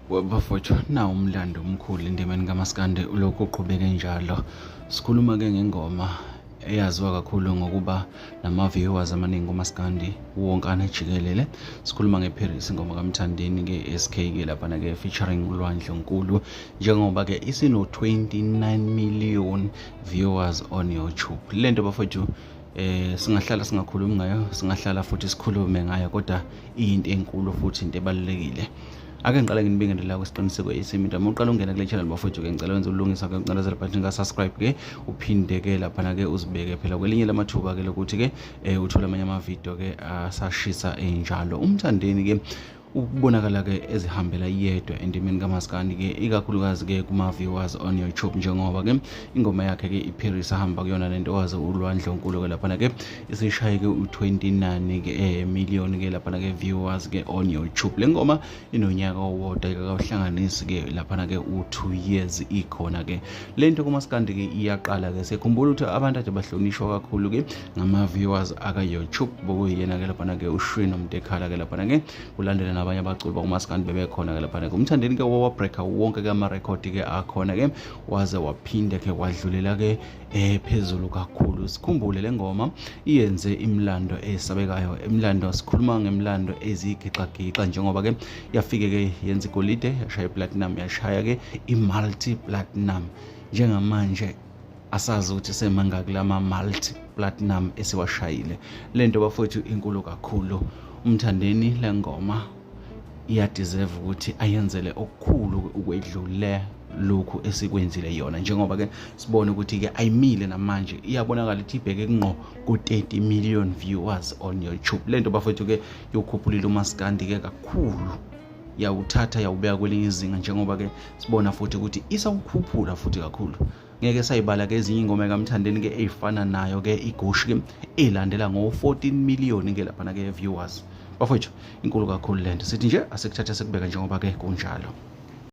Bafowethu, nawu umlando omkhulu endimeni kamaskandi ulokhu uqhubeke njalo. Sikhuluma-ke ngengoma eyaziwa kakhulu ngokuba nama-viewers amaningi kumaskandi wonkana jikelele. Sikhuluma ngeParis, ingoma kaMthandeni-ke SK-ke laphana-ke featuring uLwandle Nkulu, njengoba-ke isino-29 million viewers on YouTube. Le nto bafowethu, singahlala singakhulumi ngayo, singahlala futhi sikhulume ngayo, kodwa iyinto enkulu futhi into ebalulekile. Ake ngiqale nginibingelele la kwisiqiniseko esimida. Uma uqala ungena kule channel bafowethu ke, ngicela wenze ulungisa ke, ucindezela button ka subscribe ke, uphinde ke laphana ke uzibeke phela kwelinye lamathuba ke lokuthi ke uthole amanye ama-video ke asashisa enjalo. UMthandeni ke ukubonakala ke ezihambela yedwa endimeni kaMaskandi ke, ikakhulukazi ke kuma-viewers on YouTube, njengoba ke ingoma yakhe ke iParis ahamba kuyona nentokazi uLwandle Nkulu ke laphana ke isishaye ke u-29 ke million ke laphana ke viewers ke on YouTube. Le ngoma inonyaka owodwa, ikakawuhlanganisi ke laphana ke u-2 years ikhona ke le nto kumaskandi ke. Iyaqala ke, sekhumbula ukuthi abantu ade bahlonishwa kakhulu ke ngama-viewers aka-YouTube bokuyiyena ke laphana ke uShwi noMtekhala ke laphana ke, kulandela nabanye abaculi bakumaskandi bebekhona ke laphana ke. UMthandeni ke wawabreaka wonke ke amarekhodi ke akhona ke, waze waphinde ke wadlulela ke phezulu kakhulu. Sikhumbule le ngoma iyenze imilando esabekayo, imilando, sikhuluma ngemilando ezigixa-gixa, njengoba ke yafike ke yenza igolide, yashaya iplatinum, yashaya ke i-multi platinum. Njengamanje asazi ukuthi semangaki lama multi platinum esiwashayile. Lento bafowethu inkulu kakhulu. UMthandeni le ngoma iyadeserve ukuthi ayenzele okukhulu ukwedlule lokhu esikwenzile yona, njengoba ke sibone ukuthi ke ayimile namanje, iyabonakala ukuthi ibheke ngqo ku-30 million viewers on YouTube. Lento bafowethu ke yokhuphulile umaskandi ke kakhulu, yawuthatha yawubeka kwelinye izinga, njengoba ke sibona futhi ukuthi isawukhuphula futhi kakhulu. Ngeke sayibala ke ezinye ingoma kaMthandeni ke ey'fana nayo ke iGushi ke elandela ngo-14 million ke laphana ke viewers. Bafowethu, inkulu kakhulu lento. Sithi nje asikuthathe sikubeka njengoba ke kunjalo.